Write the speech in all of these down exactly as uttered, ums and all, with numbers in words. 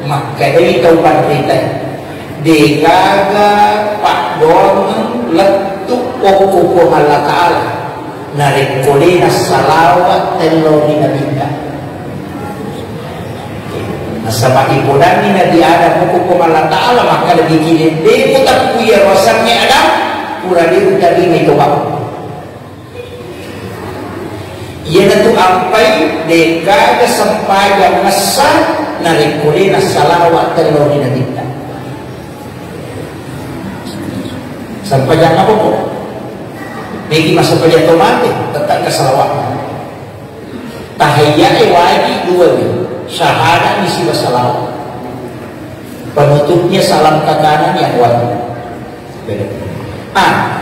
Makkedai tau panritae, degaga paddoangeng lettu okko Puang Allah Ta'ala narekko de nassalawa tello ri Nabitta. Nasaba ipodanni Nabi Adam okko Puang Allah Ta'ala, makkeda, bikin de mutakku iya wasangnge Adam, pura de utarimai toba. Iyanatu ampai degaga sempajang messa narekko de nassalawa tello ri Nabitta. Sempajang apa ko? Niki massempajang to mate, tetap ke salawat. Tahiyyae wajib dua ni, syahadat ni siba salawat. Penutupnya salam ke kanan yang wajib. Ah,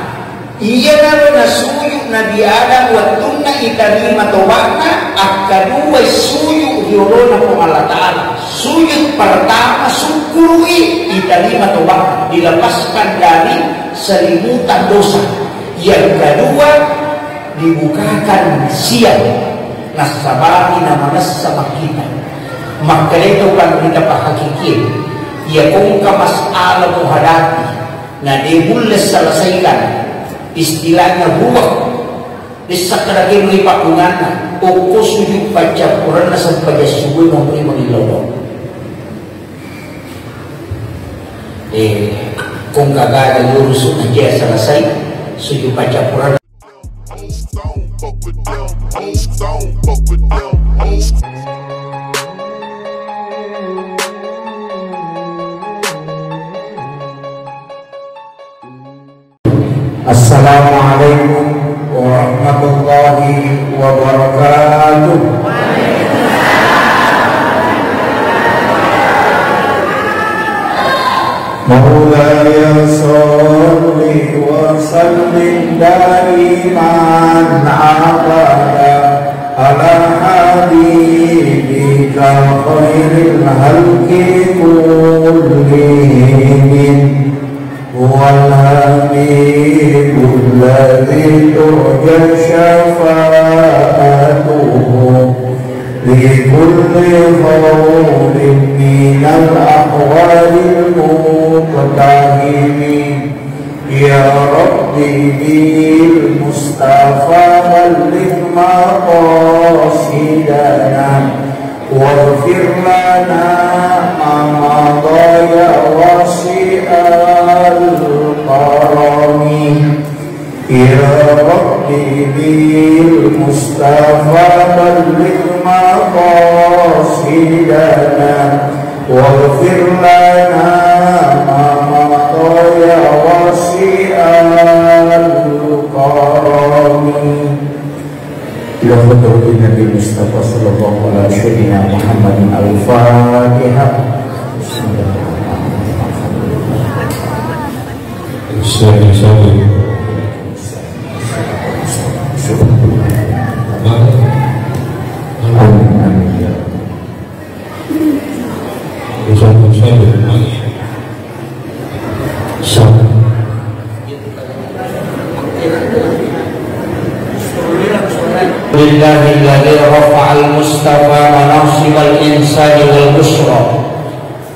iyanaro nasuju Nabi Adam wettunna itarima toba'na, akkadua suju ri olona Puang Allah Ta'ala. Sujud pertama, sukkuru'i itarima toba'na, dilepaskan dari selimutan dosa. Yang kedua, dibukakan siang, nassabari namanessa makkita. Makkedai tau panrita pahakikie, iya kongka masalah muhadapi, na de mulle selesaikan, istilahnya ruwet, dessa kada kemui pakkunganna, okko sujud paccappurenna sempajang subuh nomori mangillono. Eh, kongka gaga lurusu aja selesai, sujud paccappurenna. Assalamualaikum warahmatullahi wabarakatuh. مولاي صل وسلم دائما أبدا على حبيبك خير الخلق كلهم. هو الحبيب الذي ترجى شفاعته لكل هول من الأهوال المقتحم. يا رب بالمصطفى بلغ مقاصدنا واغفر لنا ما مضى يا واسع الكرم. يا رب بالمصطفى بلغ مقاصدنا واغفر لنا ما مضى يا واسع الكرم. إلى حضرة النبي المصطفى صلى الله على سيدنا محمد. الفاتحة. بسم الله الرحمن الرحيم. Sorry, sorry. Amin, amin, ya. Sorry, sorry. لله الذي رفع المصطفى مناصب الإنسان والبشرى.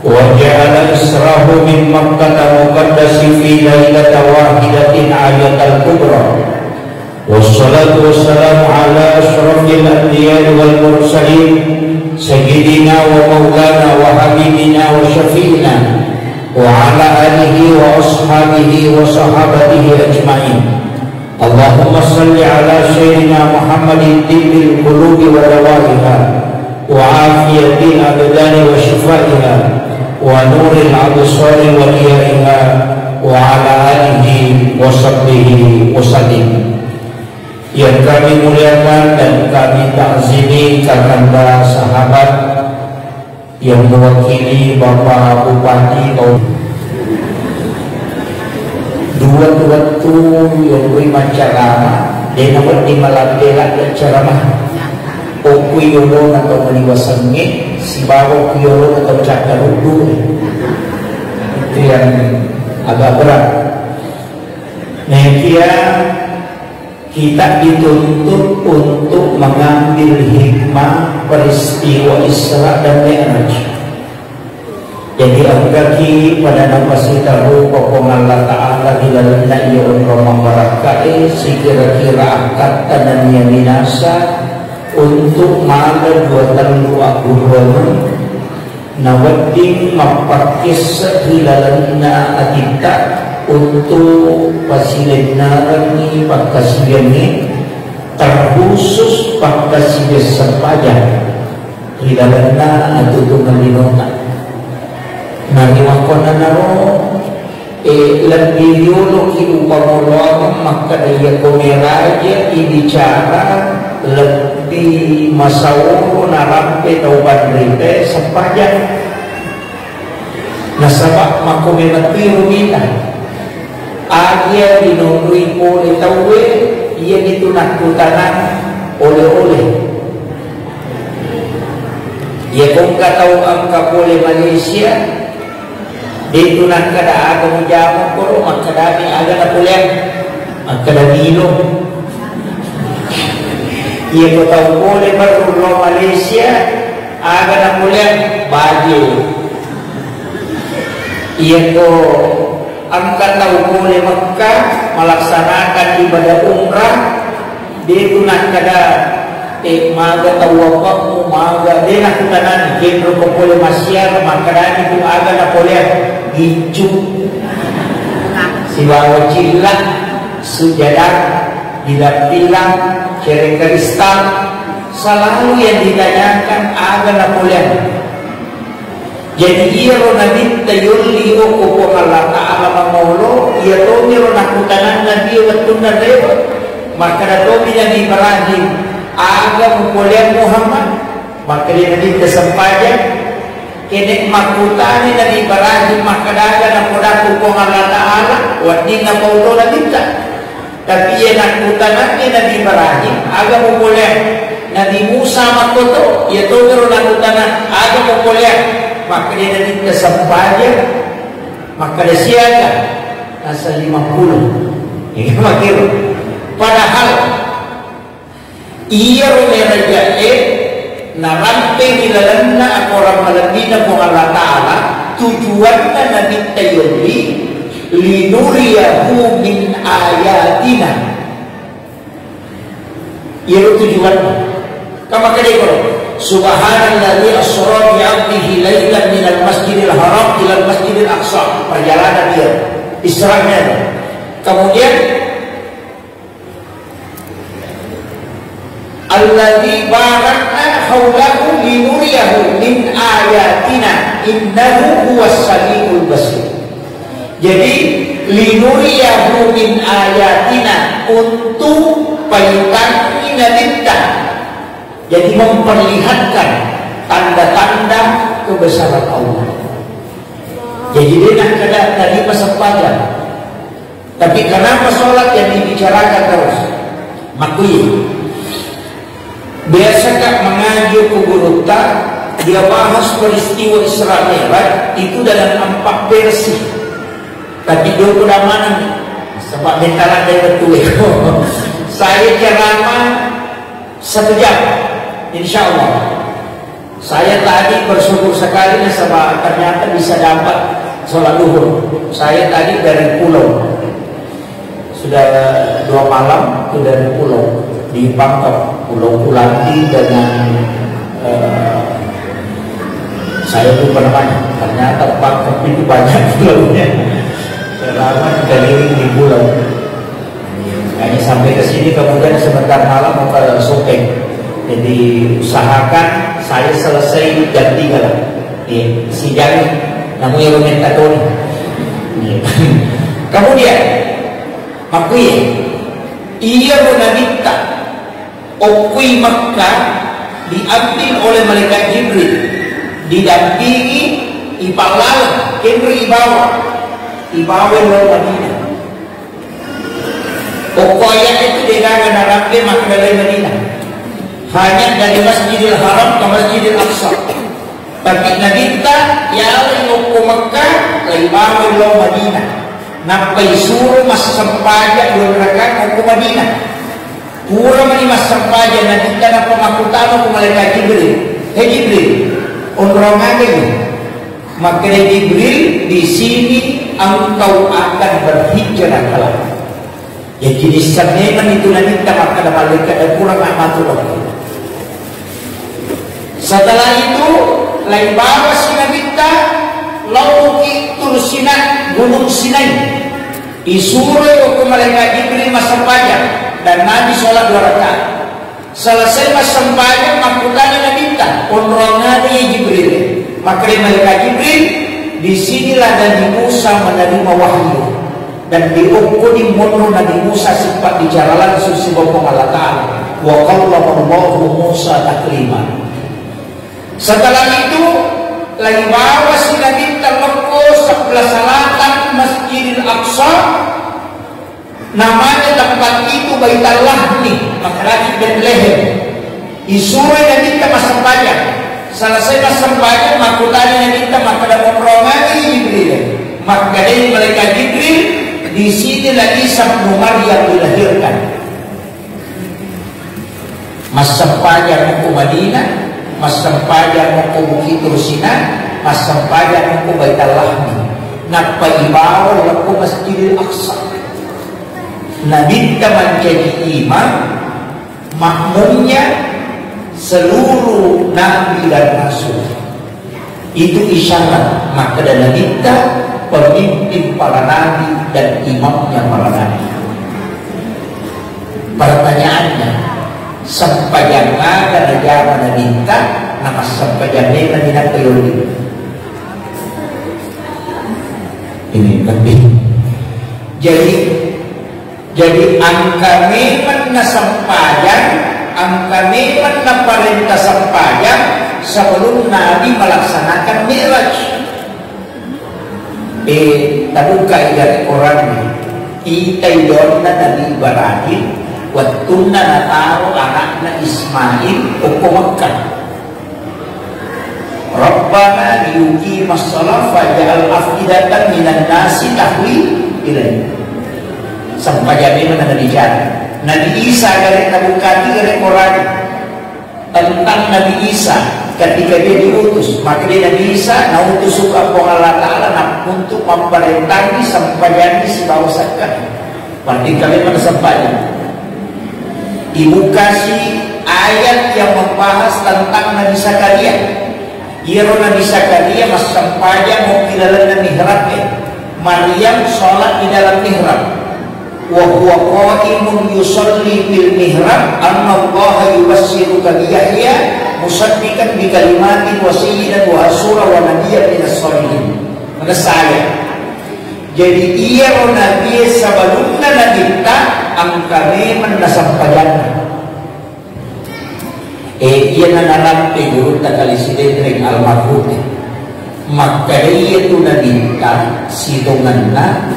وجعل إسراه من مكة المقدس في ليلة واحدة آية الكبرى. والصلاة والسلام على أشرف الأنبياء والمرسلين سيدنا ومولانا وحبيبنا وشفيعنا وعلى آله وأصحابه وصحابته أجمعين. اللهم صل على سيدنا محمد طب القلوب ودوائها وعافية الأبدان وشفائها ونور الأبصار وضيائها وعلى آله وصحبه وسلم. Yang kami muliakan dan kami takzimi kakanda sahabat yang mewakili Bapak Bupati Kau. Dua wettu yang kui maccarama, dena wedding malampe lagi ceramah. Okui yolona tau maliwasengnge, sibawa okui yolona tau cakkaruddu. Itu yang agak berat. Nah, kia kita dituntut untuk mengambil hikmah peristiwa Isra dan Mi'raj. Jadi, engkaki pada napasitarupa Puang Allah Ta'ala ri lalenna iya onrong mabbarakkae, sikira-kira akkatta nennia minasa untuk mala dua tellu aggurrongeng, nawedding mappakkessa ri lalenna atitta untuk pasilennerengngi pakkasiwiangnge, terkhusus pakkasiwiang sempajang ri lalenna atutungeng linota. Narimakkuannanaro, e, lebbi rioloki upamoloangeng makkeda, iyako meraja ibicara lebbi masaoro narampe tau panrita sempajang. Nasaba makko memettui rumita. Agia dinonroi pole tauwe, iyanitu nakkutanang oleh-oleh. Iya kongka tau engka pole Malaysia, detu nakkeda aga mujama koro, makkedami aga napoleang, makkeda milo. Iya ko tau pole baru lo Malaysia, aga napoleang, baje. Iya ko engka tau pole Mekka melaksanakan ibadah umrah, detu nakkeda, e, maga tau apammu, maga, de nakkutanani, kenro ko pole massiara, makkedani tu aga napoleang, giccu, sibawa cilla, sujada, bilang-bilang, cere kristal, selalu yang ditanyakan aga napoleang. Jadi, iyaro nabitta yolli okko Puang Allah Ta'ala mangolo, iya tomiro nakkutanang Nabi wettunna rewe. Makkeda tomi Nabi Ibrahim, aga mupoleang Muhammad? Makkeda Nabitta sempajang. Kene makkutani Nabi Ibrahim, makkeda aga napodakku Puang Allah Ta'ala, wedding napauto Nabitta. Tapi iya nakkutanangngi Nabi Ibrahim, aga mupoleang? Nabi Musa makkoto, iya tomiro nakkutanang, aga mupoleang? Makkeda Nabitta sempajang, makkeda siaga? Nasa lima puluh. Iya, makkiro. Padahal iyaro meraja'e narampe ri lalenna akorang malebbina Puang Allah Ta'ala, tujuanna Nabitta yolli, linuriyahu min ayatina. Iyaro tujuanna. Kama kedekoro, subhanalladzi asra bi 'abdihi lailan minal masjidil haram ilal masjidil aqsa. Perjalanan dia Isra Mi'raj. Kemudian, alladzi barakna haulahu linuriyahu min ayatina innahu huwas samiul basir. Jadi, linuriyahu min ayatina, untuk paitangi Nabitta. Jadi, memperlihatkan tanda-tanda kebesaran Allah. Jadi, de nakkeda tadi pasappaja. Tapi kenapa sholat yang dibicarakan terus? Makkui. Biasa kak mengaji ke gurutta, dia bahas peristiwa Isra Mi'raj itu dalam empat versi. Tapi dia udah mana? Sebab bentaran dari betul. Saya ceramah satu jam, insya Allah. Saya tadi bersyukur sekali nasaba ternyata bisa dapat sholat duhur. Saya tadi dari pulau, sudah dua malam itu dari pulau, di Pangkep, Pulau Kulanti dengan, eh, saya lupa namanya. Ternyata Pangkep itu banyak pulaunya. Selamat keliling di pulau. Jadi sampai ke sini kemudian sebentar malam apa shopping. Jadi usahakan saya selesai jam tiga lah. Iya, si jami namu yang minta toni. Iya. Kemudian makkuye, iya Nabitta okkui Mekka diambil oleh malaikat Jibril, didampingi, ipallaleng, kenri ibawa, ibawa lo Madinah. Pokoknya itu degaga narampe makkedai Madinah. Hanya dari Masjidil Haram ke Masjidil Aqsa. Tapi Nabitta yalai okko Mekka, laibawa lo Madinah. Nappai suro massempajang dua rakaat okko Madinah. Pura mani massempajang Nabitta nappa makkutana ko malaikat Jibril, "He Jibril, onrong aga ini?" Makkeda Jibril, "Di sini engkau akan berhijrah kelak." Jadi, nissenna memang itu Nabitta makkeda malaikat, "Pura matu lagi." Setelah itu, laibawa si Nabitta, lao ki Tursina, Gunung Sinai. Isuroi okko malaikat Jibril massempajang, dan Nabi sholat dua rakaat. Selesai massempajang, makkutana Nabitta, "Onrong aga iya Jibril?" Makkeda malaikat Jibril, "Di sinilah Nabi Musa menerima wahyu, dan diokkoni monro Nabi Musa sipabbicara langsung sibawa Puang Allah Ta'ala. Wa kallamallahu Musa taklima." Setelah itu, laibawa si Nabitta lokko sebelah selatan Masjidil Aqsa, namanya tempat itu Baital Lahmi, makkedaki Betlehem. Isuroi Nabitta massempajang. Selesai massempajang, makkutana Nabitta, makkeda, "Monrong aga iya Jibril?" Makkedai malaikat Jibril, "Di sinilah Isa bin Maryam dilahirkan." Massempajang ko Madinah, massempajang ko Bukit Tursina, massempajang ko Baitul Lahmi. Nappa ibawa ko Masjidil Aqsa. Nabitta mancaji imam, makmumnya seluruh nabi dan rasul. Itu isyarat makkeda Nabitta pemimpin para nabi dan imamnya para nabi. Pertanyaannya, sempajang aga najama Nabitta, namassempajang memang dinappa yolli? Ini penting. Jadi, jadi engka memang nasempajang, engka memang naparenta sempajang sebelum Nabi melaksanakan Mi'raj. Eh, tabuka i dari Quran ni. Itai donna Nabi Ibrahim, wettunna nataro anakna Ismail okko Makkah. Rabbana liyuqimas shalah faj'al af'idatan minan nasi tahwi ilaihim. Sempajang memang nabicara. Nabi Isa gare tabukati gare Quran tentang Nabi Isa ketika dia diutus. Maka dia Nabi Isa nautus suka Puang Allah Ta'ala na untuk memerintah sempajang sibawa zakat. Berarti kami mana sempajang. Ibu kasih ayat yang membahas tentang Nabi Zakaria. Iyaro Nabi Zakaria massempajang okki lalenna mihrabnya. Maryam sholat di dalam mihrab. Wa huwa qaimun yusalli fil mihrab, annallaha yubashshiruka bi Yahya musaddiqan bi kalimatin wa sayyidan wa hasura wa nabiyyan minas sholihin. Maka saya. Jadi, iyaro Nabi sebelumna Nabitta, engka memang nasempajanna. Eh, iyana narampe gurutta Kali Sidenreng almarhum. Makkeda iyatu Nabitta sitongenna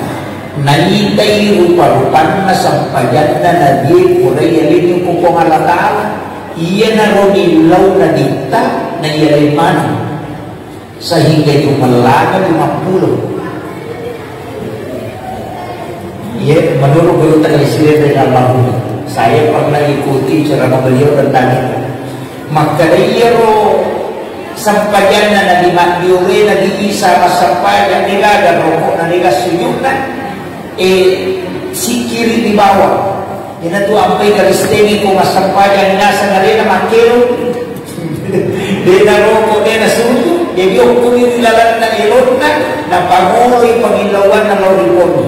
naitai rupa-rupanna sempajanna Nabi pura yalini ku Puang Allah Ta'ala. Iyanaro dillau Nabitta naiyalai maneng. Sehingga jumellana lima puluh. Iya, menurut guru teknik sendiri dari almarhum, saya pernah ikuti ceramah beliau tentang itu. Maka iyaro sempajanna Nabi Nabi Isa massempajang, degaga rokokna, dega sujudna, eh, sikiri di bawah. Ina tu ampai Kristengnge ko massempajang naseng alena makkero. Dena roko, dena suju, jadi okkoni ri lalenna elonna, napangoloi pangillauanna lao ri Puangnge.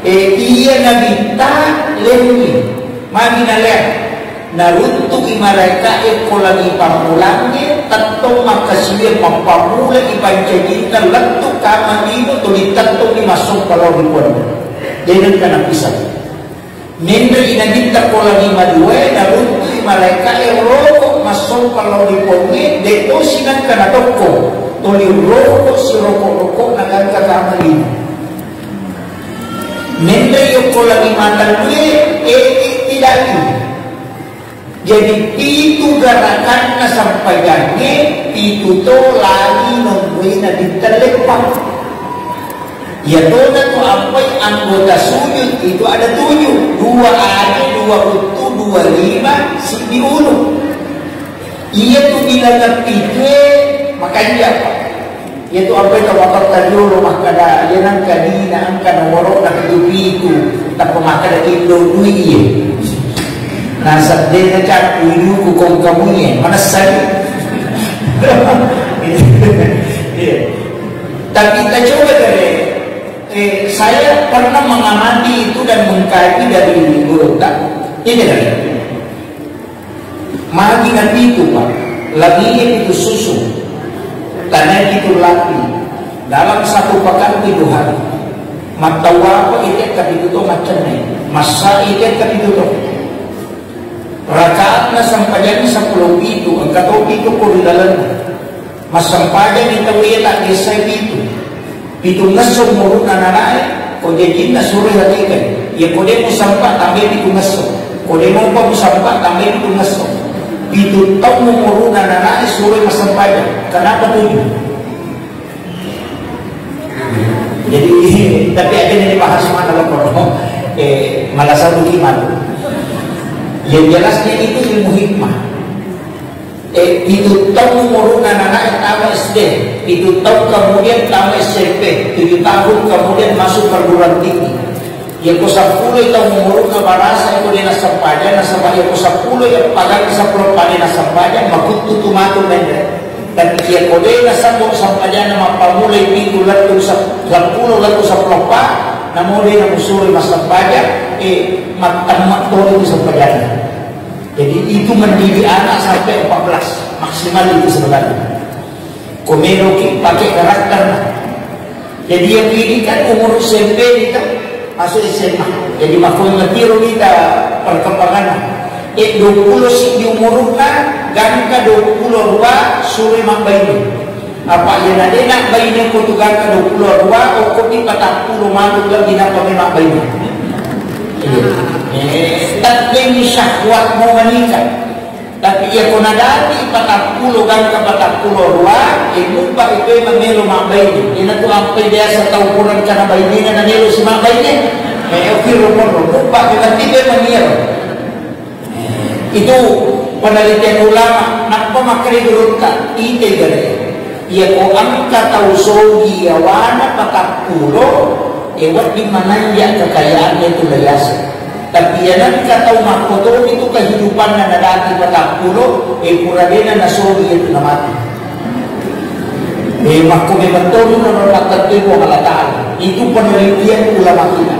E, iya Nabitta lenni, magi nalea, naruntu'i malaeka'e ko langi pammulangnge, tettong makkasiwiang mappammula ipancajinna lettu kamang lino tuli tettonni massompa lao ri Puanna. De nengka napisang. Menre'i Nabitta ko langi maduae, naruntu'i malaeka'e roko massompa lao ri Puangnge, de tosi nengka natokko, tuli roko siroko-rokona gangka kamang lino. Menre'i okko langi matellue, e, ittidai. Jadi, pitu gerakanna sempajangnge, pitu to langi nonroi Nabitta leppang. Iyatona tu ampai anggota sujud itu ada tujuh, dua ane, dua uttu, dua lima, siddi ulu. Iya tu bilangan pitue makanja apa? Itu apa itu motor tadi lo makkada, iya nang kadina angka nomoro na pitu-pitu, tappa makkada indo dui iye. Nasab de na cappu iduku kong kamu iye, manessani. Iya. Tapi kita coba deh, eh, saya pernah mengamati itu dan mengkaji dari guru tak. Ini dari Magi napitu, Pak. Langie pitu susu, tanae pitu lapi, dalam satu pekan pitu hari. Mattawapa itekka pitu to macenne, massa itekka pitu to. Rakaatna sempajangi seppulo pitu, engka to pitu ko ri lalenna. Massempajangi tauwe taggessai pitu. Pitungngesso umuru'na nanae, ko jajinna suroi hakikai. Iya ko de musampa tambai pitungngesso. Ko de mopa musampa tambai pitungngesso. Pitu taung umuru'na nanae suroi massempajang. Kenapa tujuh? Jadi, tapi aja ini bahas mana lo kono. Eh, malah satu iman. Yang jelasnya itu ilmu hikmah. Eh, pitu taung umuru'na nanae tama S D, pitu taung kemudian tama S M P, tujuh tahun kemudian masuk perguruan tinggi. Iya ko seppulo taung umuru'na barasa ko de nassempajang, nasaba iya ko seppulo iya pagang seppulo pade nassempajang, makuttu tu matu menre. Dan iya ko de nasabbo sempajanna mappamulai pitu lettu sep-, seppulo lettu seppulo pa, namo de namusuroi massempajang, eh, mattemma toni tu sempajanna. Jadi itu mendidik anak sampai empat belas maksimal itu sebenarnya. Ko meloki pakai karakter. Jadi yang ini kan umur S M P kita masuk S M A. Jadi makkoi matiro kita perkembangan. Eh, dua puluh si di umurna, gangka dua puluh dua suri mabbaini. Apa iya nadena baine ko tu gangka dua puluh dua, okko di patappulo matu lebih napa memang baine. Iya. Eh, tapi ini syahwat mau menikah. Tapi iya ko nadati patappulo gangka patappulo dua, eh, mupa itu memang melo mabbaine. Ina tu ampai biasa tau kurang kana bainena na melo si mabbaine. Eh, oke, romono. Mupa memang tipe memang iya. Itu penelitian ulama, nappa makkeda gurutta, ite gare. Iya ko engka tau sogi yawana patappulo, e wedding mananja kekayaanna itu laiase. Tapi iya nengka tau makkotoni tu kehidupanna nadati patappulo, e pura dena nasogi itu namati. E makko memang tonu na pattattu Puang Allah Ta'ala. Itu penelitian ulama kita.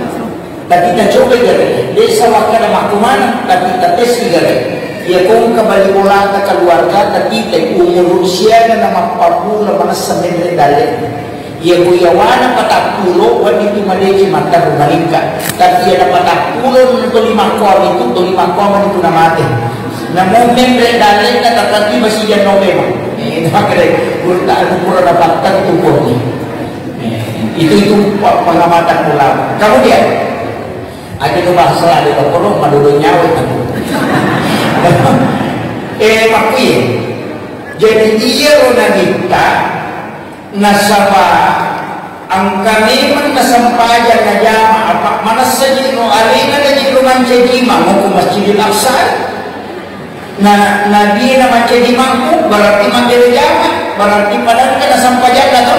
Tapi tacobai gare, desa wakkada makkumana, tapi tatesi gare. Iya ko engka bali bolata keluarga, tapi te umur usiana na mappammula manessa menre dalle. Iya ko yawana patappulo, wedding tu madeceng matteru malingka. Tapi iya na patappulo toli makkuami tu, toli makkuami tu namate. Namo menre dalle na tatati masih janno memang. Eh, itu makanya gurutta anu pura dapatkan tu koni. Itu, itu pa-, pengamatan ulama. Kemudian, ada nu bahasa ada kono madodo nyawa kan. Eh, makkuye. Jadi iya ro nabitta nasaba engka memang nasempajang najama apa manessa ji ro alena na ji ro mancaji imam ko Masjidil Aqsa. Na, nabi na mancaji makmum, berarti mabbere jama, berarti pada engka nasampajanna to?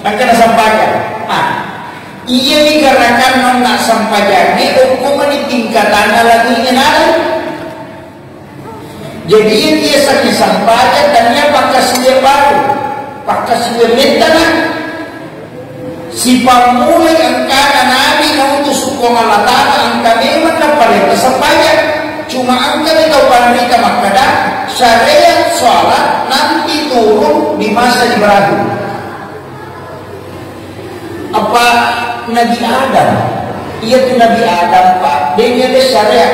Engka nasampajang. Ah, iyami gerakan nonna sampajangnge okko mani tingkatanna langi enareng. Jadi, iya biasa disampajang tania pakkasiwiang baru, pakkasiwiang mettana. Sipammulai engkana nabi nautus Puang Allah Ta'ala, engka memang naparenta sampajang. Cuma engka mi tau panrita makkada, syariat salat nanti turun di masa Ibrahim. Apa Nabi Adam? Iya tu Nabi Adam, Pak. Dia ada syariat.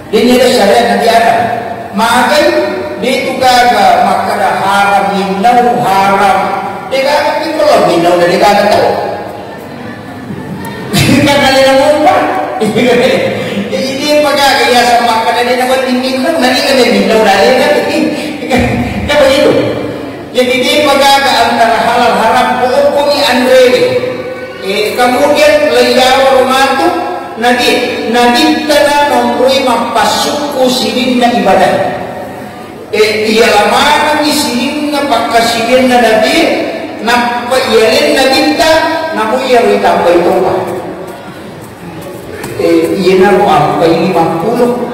Dé' naéro syariat Nabi Adam. Magai, dé' tu gaga makkeda haram minnau, haram. Dé' gaga pi ko lo minnau, dé' gaga tau. Kan alena mompa. Jadi dé' pa gaga iya sama makkeda dé' nawedding minnau, nani kan dé' minnau, dé' alena. Kan begitu. Jadi dé' pa gaga antara halal haram, pokoknya anré. Eh, kemudian leiyawa ro matu, Nabi, Nabitta na monroi mappassukku sininna ibadah. Eh, iya lamanengngi sininna pakkasiwianna Nabi, nappa iyaleng Nabitta, namo iyaro itambai topa. Eh, iyanaro ampai limappulo.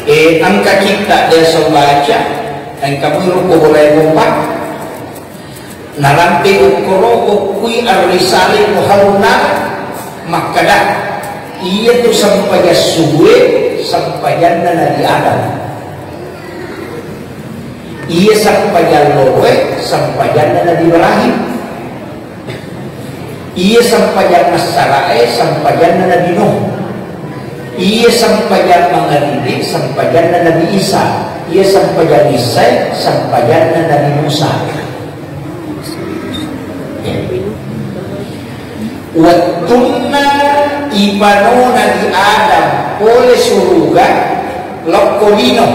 Eh, engka kitta biasa baca, engka mui rukku boleh kompak. Narampe okkoro okkui Ar-Risalah Muharuna makkada, iyatu sempajang subue sempajanna Nabi Adam. Iya sempajang loroe sempajanna Nabi Ibrahim. Iya sempajang massarae sempajanna Nabi Nuh. Iya sempajang mangaribi sempajanna Nabi Isa. Iya sempajang isai sempajanna Nabi Musa. Wettunna ipanona di Adam pole suruga lokko lino.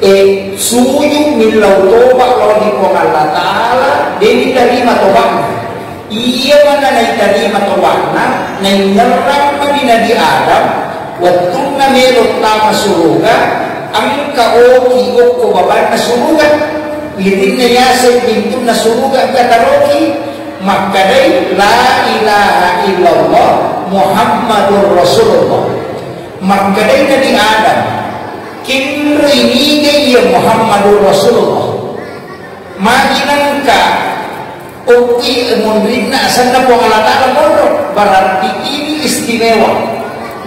E, suju millau toba lao di Puang Allah Ta'ala, de ditarima tobana. Iya mana naitarima tobana, naingerrang mani Nabi Adam, wettunna melo tama suruga, engka oki okko babanna suruga. Wirinna yaseng pintunna suruga engka taroki, makkadai, "La ilaha illallah Muhammadur Rasulullah." Makkedai Nabi Adam, "Kinroi niga iya Muhammadur Rasulullah." Magi nengka okki monrinna asenna Puang Allah Ta'ala monro, berarti ini istimewa.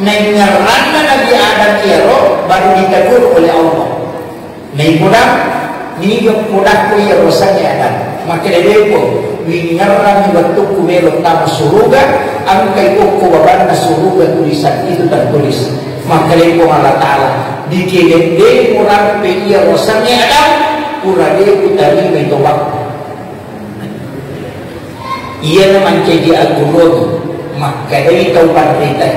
Naingerranna Nabi Adam iyaro baru ditegur oleh Allah. Naipodang, niga podakko iya rosangnge Adam. Makkeda depo, wingerrang wettukku melo tama suruga, engkai okko babanna suruga tulisan itu tertulis. Makkeda Puang Allah Ta'ala, dikede de murampe iya rosangnge Adam, pura de utarimai tobakku. Iyana mancaji agguruang, makkedai tau panritae,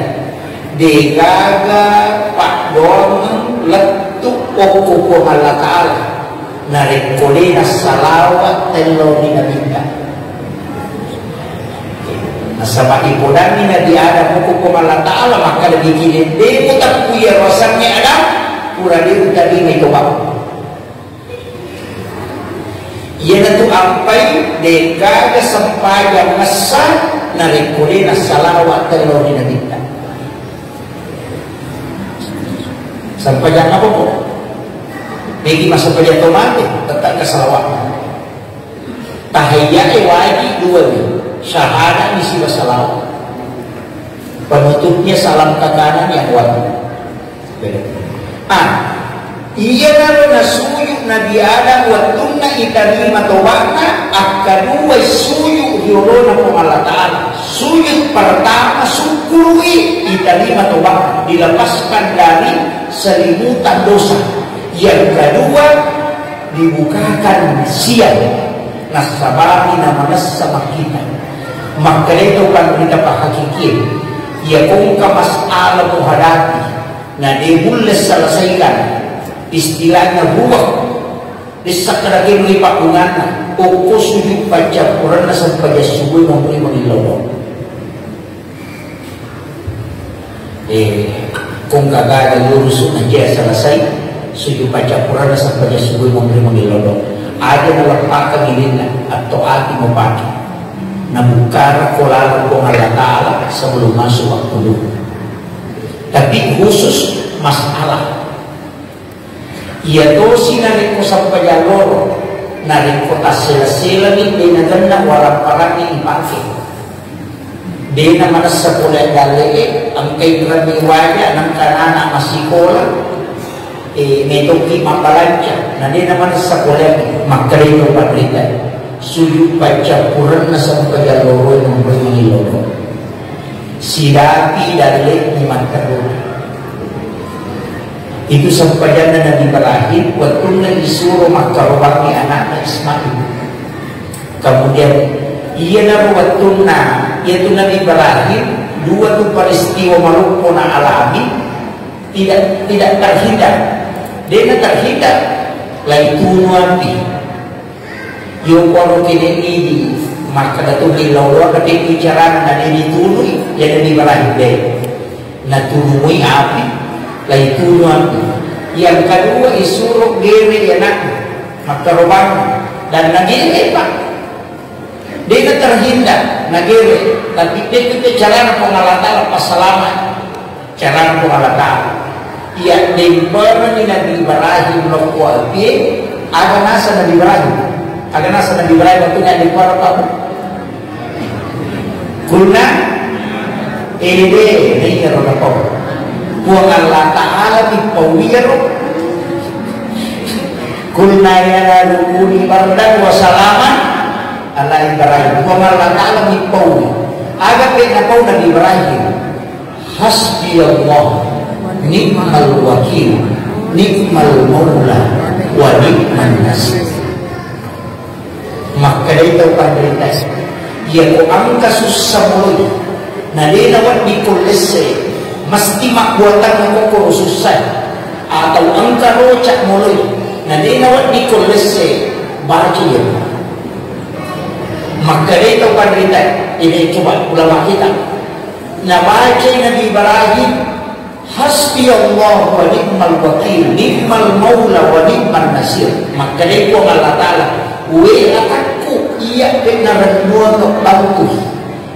degaga paddoangeng lettu okko Puang Allah Ta'ala, narekko de nassalawa tello ri Nabitta. Nasaba ipodanni Nabi Adam okko Puang Allah Ta'ala, makkeda dikide de muteppu iya rosangnge Adam, pura de utarimai tobakku. Iyanatu ampai degaga sempajang messa narekko de nassalawa tello ri Nabitta. Sempajang apa po? Megi massempajang to mate, tetap ka salawat. Tahiyyae wajib dua ni, syahadat ni siba salawat. Penutupnya salam ke kanan yang wajib. Ah, iyanaro nasuju Nabi Adam wettunna itarima toba'na, akkadua suju ri olona Puang Allah Ta'ala. Sujud pertama, sukkuru'i itarima toba'na, dilepaskan dari selimutan dosa. Yang kedua, dibukakan siang, nassabari namanessa makkita. Makkedai tau panrita pahakikie, iya kongka masalah muhadapi, na de mulle selesaikan, istilahnya ruwet, dessa kada kenui pabbunganna, okko sujud paccappurenna sempajang subue monri mangillau. Eh, kongka gaga lurusu najia selesai, sujud paccappurenna sempajang subue monri mangillau. Aja naleppakang ilinna, atau ati mupake. Nabukkara ko laleng Puang Allah Ta'ala sebelum masuk waktu duha. Tapi khusus masalah. Iya tosi narekko sempajang loro, narekko tassela-selani de nagenna warapparangnge ipake. De namanessa pole dalle'e, engkai rami waja, nengka anak massikola, eh, metokki mabbalanca, na de namanessa pole, makkedai to panrita, sujud paccappurenna sempajang loro, monri mangillau. Sidapi dalle'mu matteru. Itu sempajanna Nabi Ibrahim wettunna isuro makkarobangngi anakna Ismail. Kemudian, iyanaro wettunna, iyatu Nabi Ibrahim, dua tu peristiwa maloppo na alami, tidak, tidak terhindar. Dena terhindar, laitunu api. Yokono kene idi makkeda tu millau loa, tapi bicarana na de ditunui, jadi Nabi Ibrahim de. Natunui api, laitunu api. Yang kedua, isuro gere anakna, makkarobang, dan nagere, Pak. Dena terhindar, nagere, tapi itu carana Puang Allah Ta'ala passalama. Carana Puang Allah Ta'ala. Iya, demperengi Nabi Ibrahim lokko apie, aga nasa Nabi Ibrahim? Aga nasa Nabi Ibrahim waktu nya dempereng apa? Kulna, ede, naiya ro napau. Puang Allah Ta'ala mi pau iyaro. Kulna ya naru kuni bardan wa salaman ala Ibrahim. Puang Allah Ta'ala mi pau. Aga pe napau Nabi Ibrahim? Hasbiyallah, ni'mal wakil, ni'mal maula, wa ni'man nasir. Makkedai tau panrita, iya ko engka sussa moloi, na de nawedding ko lesse, mesti mabbuatang ko ko sussa, atau engka roca moloi, na de nawedding ko lesse, baca iya. Makkedai tau panrita, ini coba ulama kita. Nabacai Nabi Ibrahim, "Hasbiyallahu wa ni'mal wakil, ni'mal maula wa ni'man nasir." Makkedai Puang Allah Ta'ala, "We atakku, iya pe narennuang bangku.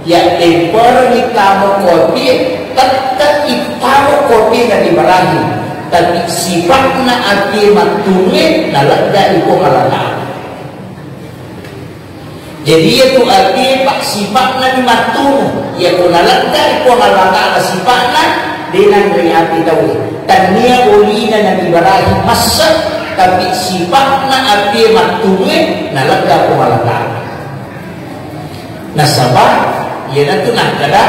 Iya temperengi tamo kopie, tette ittamo kopie Nabi Ibrahim. Tapi sifa'na apie mattunue naleggai Puang Allah Ta'ala." Jadi, iya tu artinya, Pak, sifa'na ni mattunu. Iya ko nalegga Puang Allah Ta'ala sifa'na, de nanre api tau. Tania olina Nabi Ibrahim massa, tapi sifa'na api mattunue nalegga Puang Allah Ta'ala. Nasaba, iyanatu nakkeda,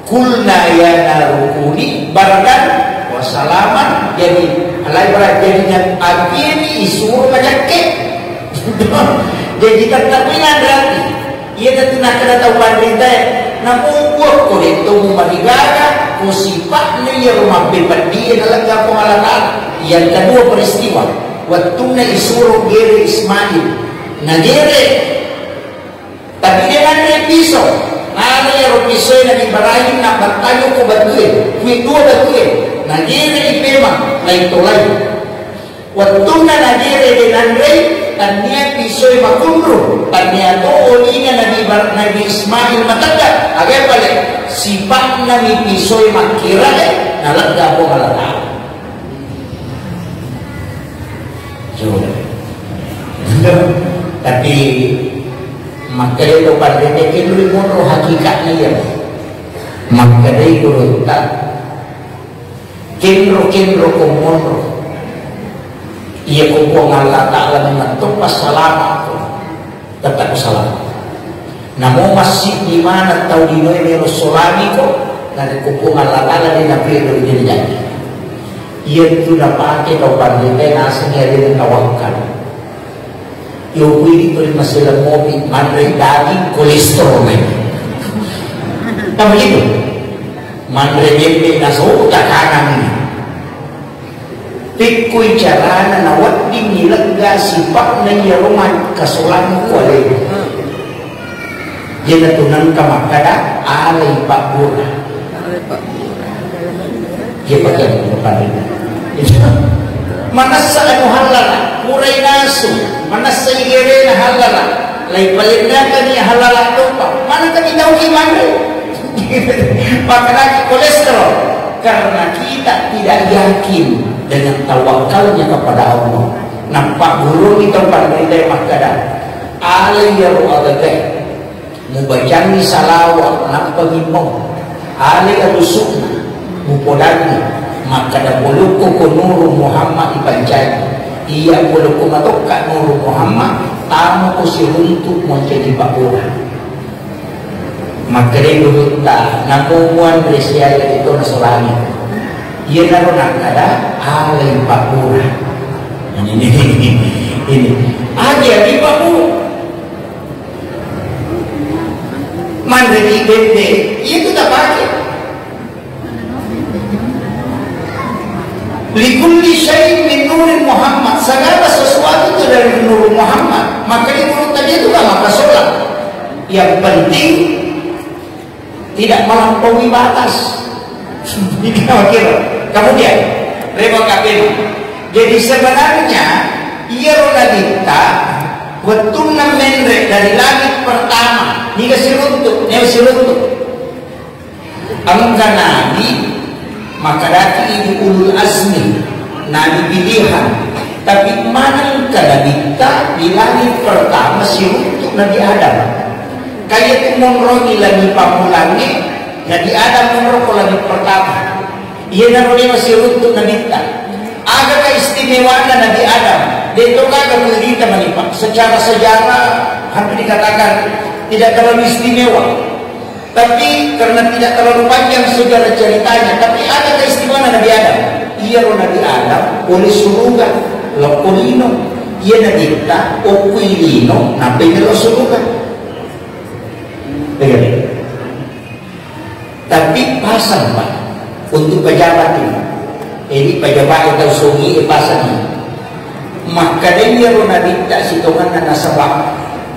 "Kulna ya naru kuni bardan wa salaman." Jadi, alai berat jadinya api ini isuro macakke. Jadi, tetap ini berarti. Iya, tentu nak kena tahu panrita. Namun, buah kode itu mau marigaga, ko sifat ni ya rumah pribadi yang lega pengalaman. Yang kedua peristiwa, waktu na isuro gere Ismail. Nah, gere Tapi de nanre piso. Nala iyaro pisoe Nabi Ibrahim, napattaju ko batue, kui dua batue. Nagere i pemang, laing tolai. Wettunna nagere de nanrei, tannia pisoe makunru, tannia to olinga Nabi Ibar-, Nabi Ismail matedda. Aga pale, sipa'na mi pisoe makkirae, nalegga Puang Allah Ta'ala. Coba. Tapi makkeda to parrete kenroi monro hakikatna iya. Makkeda gurutta, kenro-kenro ko monro. Iya ko Puang Allah Ta'ala memang to passalama ko. Tetap salah. Namo massiddi maneng tau linoe melo solangi ko, narekko Puang Allah Ta'ala de napelo de najaji. Iyantu napake tau panritae nasengngi alena tawakkal. Yo kuwi tuli masela mopi, manre daging kolesterol. Kan begitu? Manre bembe naso takanang. Pekkoi carana nawedding ilegga sipa'na iyaro makkasolangeng ku alena. Iyanatu nengka makkada, alai pabbura. Iya, pakai pabbura. Manessa anu hallala, purai nasu, manessa igerena hallala, lai palennakani hallala topa, mana kami tau ki manre? Makanaki kolesterol karena kita tidak yakin dengan tawakalnya kepada Allah. Nappaguruni tau panritae makkada, alai iyaro agagae, mubacangi salawa nappa mimmau, alai alusukna mupodangi makkada, polokko ko Nuru Muhammad ipancaji. Iya, polokko matokka Nuru Muhammad, tamo ko siruntu mancaji pabbura. Makkedai gurutta, namo muanre siaga ito nasolangi. Iyanaro nakkada, alai pabbura. Ini, ini, ini. Agi, agi pabbura. Manre di bende, itu tak pakai. Likulli syai'in min nuri Muhammad, segala sesuatu itu dari Nur Muhammad. Maka di mulut tadi itu gak maka sholat. Yang penting tidak melampaui batas. Ini kira-kira. Kemudian, Rewang kapena. Jadi sebenarnya iyaro Nabitta wettunna menre dari langit pertama, niga siruntu, neo siruntu. Engka nabi, makkedaki idi ulul azmi, nabi pilihan. Tapi manengka Nabitta di langit pertama siruntu Nabi Adam. Kaya tu monroni langit pammulangnge, Nabi Adam monro ko langit pertama. Iyanaro dewa siruntu Nabitta. Aga keistimewaanna Nabi Adam? De'to gaga muirita manipa. Secara sejarah hampir dikatakan tidak terlalu istimewa. Tapi karena tidak terlalu panjang sejarah ceritanya, tapi ada keistimewaan Nabi Adam. Iyaro Nabi Adam pole suruga, lokko lino. Iya Nabitta okkui lino, nappai melo suruga. Iya. Tapi pasang, Pak, untuk pejabat ini. Jadi pejabat itu sungi, eh, pasang. Makkadai iyaro Nabitta sitonganna nasaba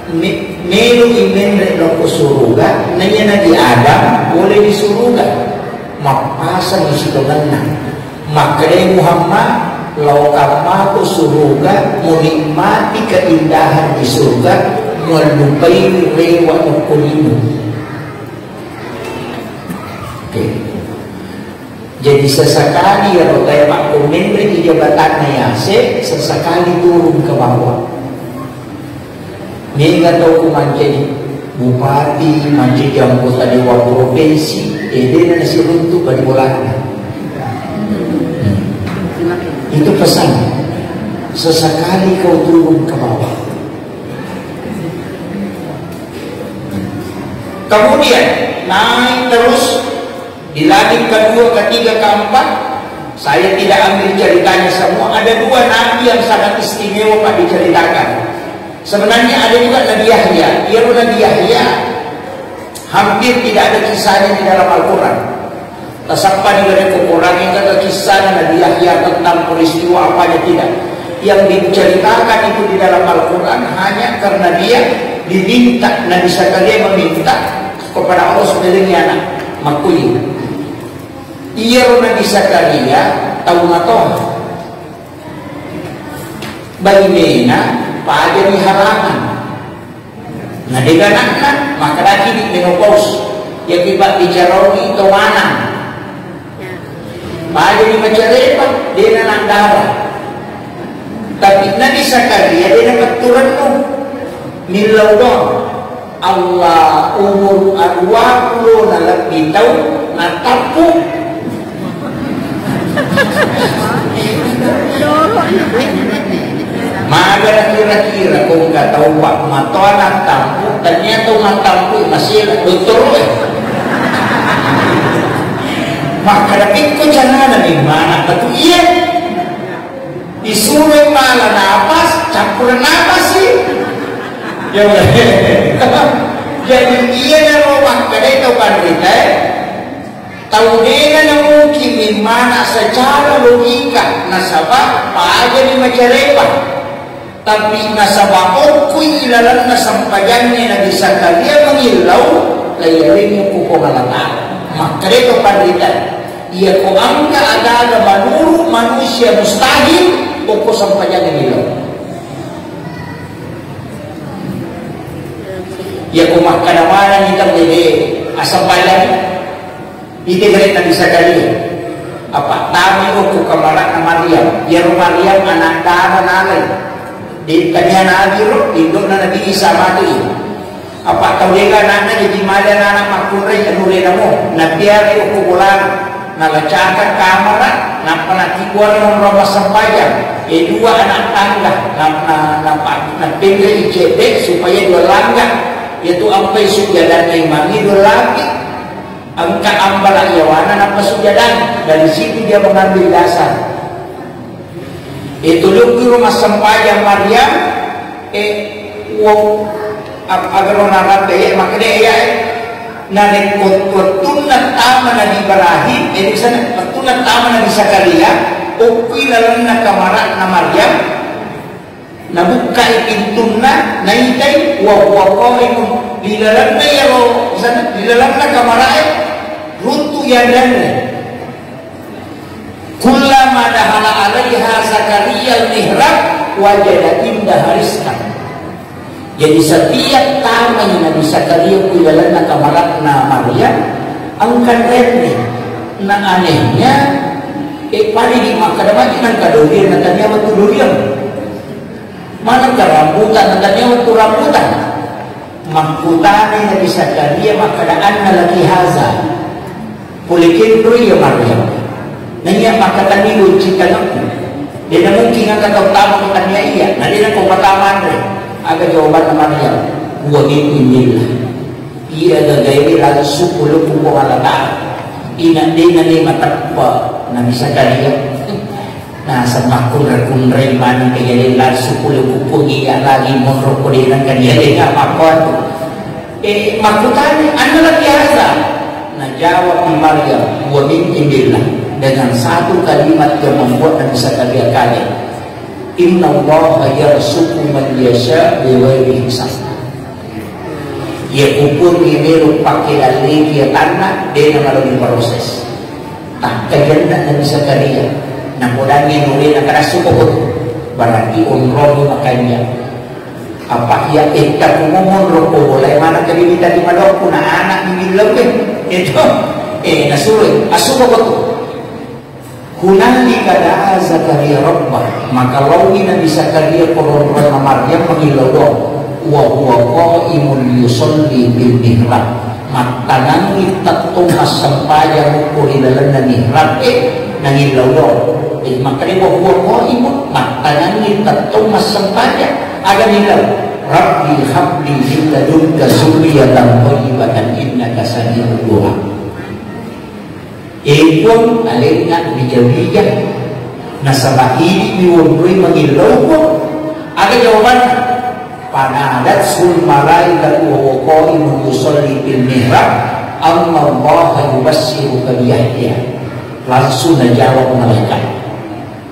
me-, melo i menre lokko suruga, naiya Nabi Adam boleh di suruga. Mappasang sitonganna. Makkadai Muhammad, laokammako suruga, munikmati keindahan di surga, muallupai rewa nukkulimu. Oke. Jadi sesekali iyaro tae makko menre i jabatanna yase, sesekali turun ke bawah. Mega tau ku mancaji bupati, mancaji anggota dewan provinsi, eh, dena nasiruntu bali bolana. Hmm. Itu pesan. Sesekali kau turun ke bawah. Kemudian naik terus di langit kedua, ketiga, keempat. Saya tidak ambil ceritanya semua. Ada dua nabi yang sangat istimewa, Pak, diceritakan. Sebenarnya ada juga Nabi Yahya. Iyaro Nabi Yahya hampir tidak ada kisahnya di dalam Al-Quran. Tasappa di dalam Al-Quran itu ada kisah Nabi Yahya tentang peristiwa apa aja tidak. Yang diceritakan itu di dalam Al-Quran hanya karena dia diminta, Nabi Zakaria meminta kepada Allah supaya dia anak. Makkuyu. Iyaro Nabi Zakaria tau matoa. Bainena pajani halangan. Na dega anakna, makkedaki di menopause. Yaki pabbicara ogi to manang. Pajani macarepa, dena anak dara. Tapi Nabi Zakaria dena petturennu. Millau doang. Allah, umur dua puluh na lebbi tau natappu. Magana kira-kira ko engka tau, Pak, matoa natappu, ternyata matappu masih dottoroe. Makkeda pikko carana ni mana betul iya. Disuroi mala napas, cappureng napas sih. Ya udah. Jadi iyanaro makkedai tau panritae, tau dena namungkin mimmana secara logika, nasaba pajani macarepa. Tapi nasaba okkui ilalenna sempajangnge Nabi Zakaria mangillau, laiyalengngi okko Puang Allah Ta'ala. Makkedai tau panritae, iyako engka aga-aga manurut manusia mustahil, okko sempajangnge milo. Iyako makkeda manenni tau de asempajang, ite gare Nabi Zakaria. Apa tami okko kamarana Maryam. Iyaro Maryam anak dara nalai. Di tania nabi ro, indokna Nabi Isa matu i. Apa tau dega anakna jadi male anak makkunrai anure namo. Napiarai okko bolana. Nalacaka kamara, nappa nakkibuang monro massempajang. E dua anak tangga, na, na, na, napenggai cedde supaya dua langga. Yaitu ampai sujjadanna imangnge dua langga. Engka ambala yawana nappa sujjadang. Dari situ dia mengambil dasar. Itu lukku rumah sempajang Maryam, eh, wow, ap-, agaro narate, ya, makkeda, ya, eh. Narekko wettunna tama Nabi Ibrahim, eh, di sana, wettunna tama Nabi Zakaria, okkui lalenna kamarana Maryam, nabukkai pintunna, naitai, wa huwa qaimun, di lalenna iyaro, di sana, di lalenna kamarae, runtu yanre-yanre. Kullama dakhala alaiha Zakaria al-mihrab wajada indaha rizqan. Jadi, setiap tamai Nabi Zakaria ku ilalenna kamara'na Maryam, engka renni. Na anehnya, eh, pada di makkada maki nangka durian, na tania wettu durian. Maneng ka rambutan, na tania wettu rambutan. Makkutana Nabi Zakaria makkada, "Anna laki haza?" Pole kenro iya Maryam. Naiya makkatanni goncing tanekku. Dena mungkin engka tau tama ko tania iya. Na dena ko patama anre. Aga jawabanna Maryam? "Huwa min indillah." Iya gagaewe langsung ulukku Puang Allah Ta'ala. Ina dena ni mateppa Nabi Zakaria. Nasaba makkunrai-kunrai maneng kejadian langsung pole kukungi iya lagi monro ko dena kan iya dena makkuatu. Eh, makkutani, "Anna laki haza?" Najawab Maryam, "Huwa min indillah." Dengan satu kalimat yang membuat Nabi Zakaria kaget. "Innallaha yarzuqu man yasha bighairi hisab." Iya kupur ni melo pakai dalil dia tanah, dia nama lebih proses. Takkajanna Nabi Zakaria, napodangngi nurena kada suko kotu, berarti onrong makanja. Apa iya etta kumomon roko bolai mana tadi minta di madokku na anak minggu lebih itu, eh, nasuro asuko kotu. Hunalika da'a Zakaria rabbah, maka laowi Nabi Zakaria ko onronna Maryam mangillau doa. Wa huwa qaimun yusalli fil mihrab. Mattanangngi tettong massempajang ko ri lalenna mihrab e nangillau doa. Jadi makkeda wa huwa qaimun, mattanangngi tettong massempajang. Aga nillau? "Rabbi habli min ladunka dzurriyyatan thayyibatan innaka sami'ud du'a." E Puang, alenna bija-bija, nasaba idi miwonroi mangillau Puang. Aga jawabanna? Fanadathul malaikatu wa huwa qaimun yusalli fil mihrab, annallaha yubassyiruka bi Yahya. Langsung najawab malaikat.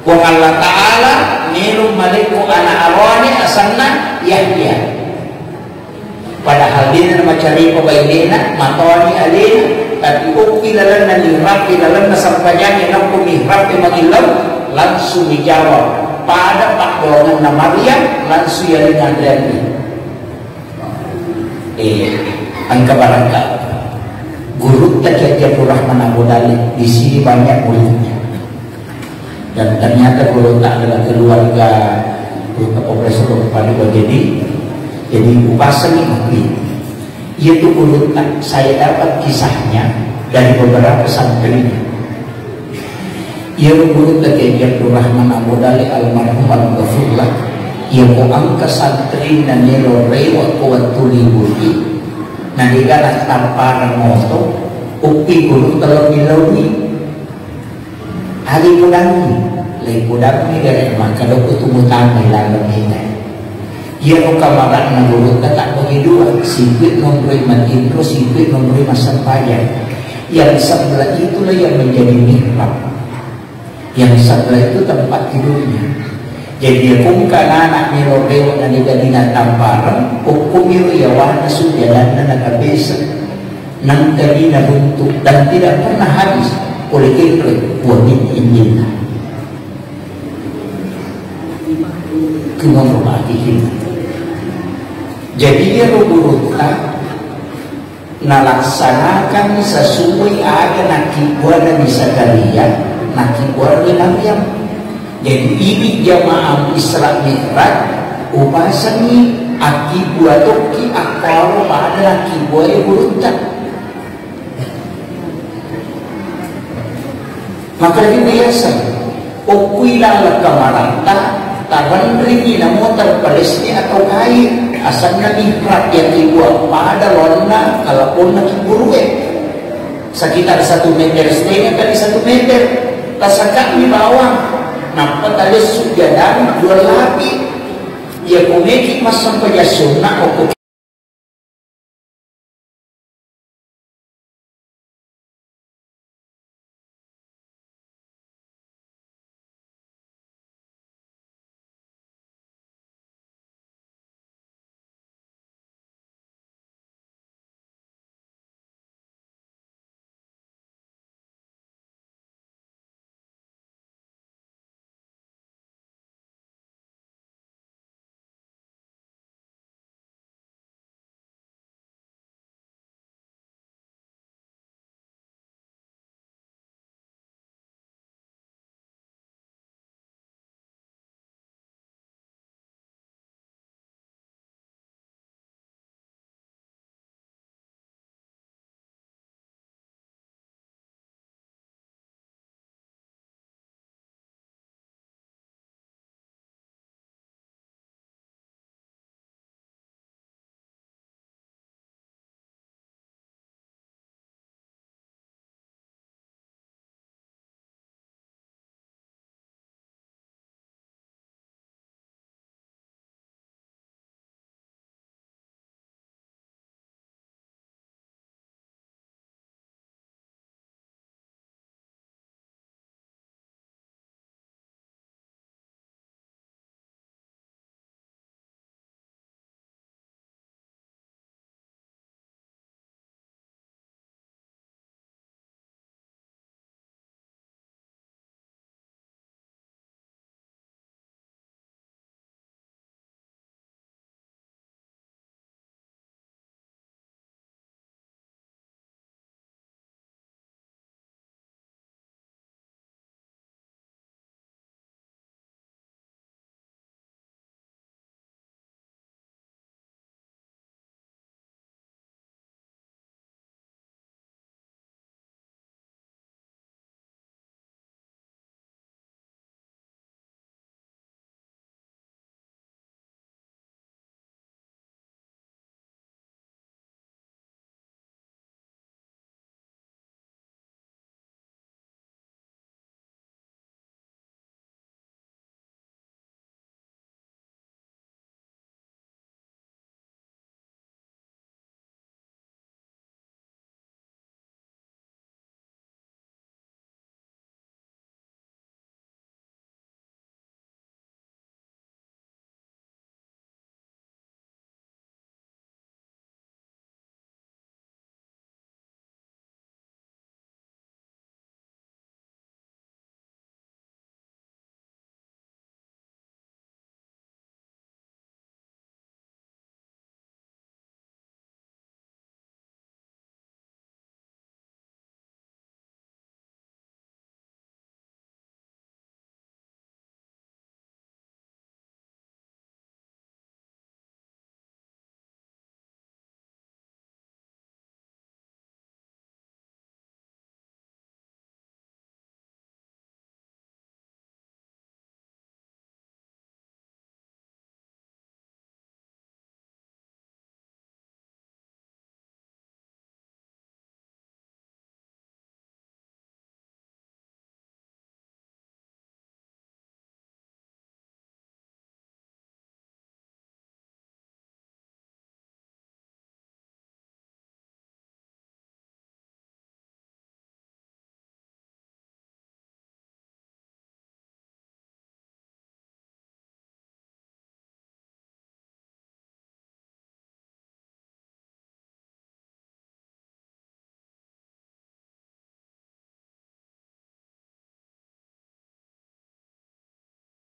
Puang Allah Ta'ala melo malekko ana aroane asenna Yahya. Padahal dena macaripa bainena, matoani alena, tapi okki lalenna mihrab e, lalenna sempajangnge, nakko mihrab e mangillau, langsung dijawab. Pada paddoangenna Maryam, langsung yalenna anreanna. Eh, engka barangka. Gurutta Kiai Abdul Rahman Abu Dalib, di sini banyak muridnya. Dan ternyata gurutta adalah keluarga Gurutta Profesor Doktor Fadli Bajedi. Jadi, upasangi mungkin. Iya tu gurutta, saya dapat kisahnya dari beberapa santrinya. Iyaro gurutta Kiai Abdul Rahman Abu Dalib almarhum almaghfurlah, iya ko engka santrina melo rewe ko wettu libur i, na dega nattampareng oto, uppi gurutta lebbi launi. Agi pudangi, lei pudangi gare maka doko tu mutangi laleng ina. Iyaro kamara'na gurutta tabbagi dua, sikui nonroi matinro, sikui nonroi massempajang. Yang sebelah itulah yang menjadi mihrab. Yang sebelah itu tempat tidurnya. Jadi, iya ko engka anak melo rewe na dega nattampareng, okko miro yawana sujadanna nakabesa. Nangka dina runtu dan tidak pernah habis oleh Iblis wa min indillah. Kemampuan kita. Jadi, iyaro gurutta nalaksanakan sesuai aga nakkibua Nabi Zakaria, nakkibua Nabi Maryam. Jadi, idi jamaah Isra Mi'raj, upasangi akkibua tokki akkaro pada nakkibua gurutta. Maka lebih biasa, okkui laleng kamaratta, tabenringi namo terpelesni atau kain, asanna mihrab yang dibuat pada lonna kalaponna kiburue. Sekitar satu meter setengah kali satu meter, tasakami bawang, nappa talessu jadang dua lapis. Iya komeki massempajang sunna, okko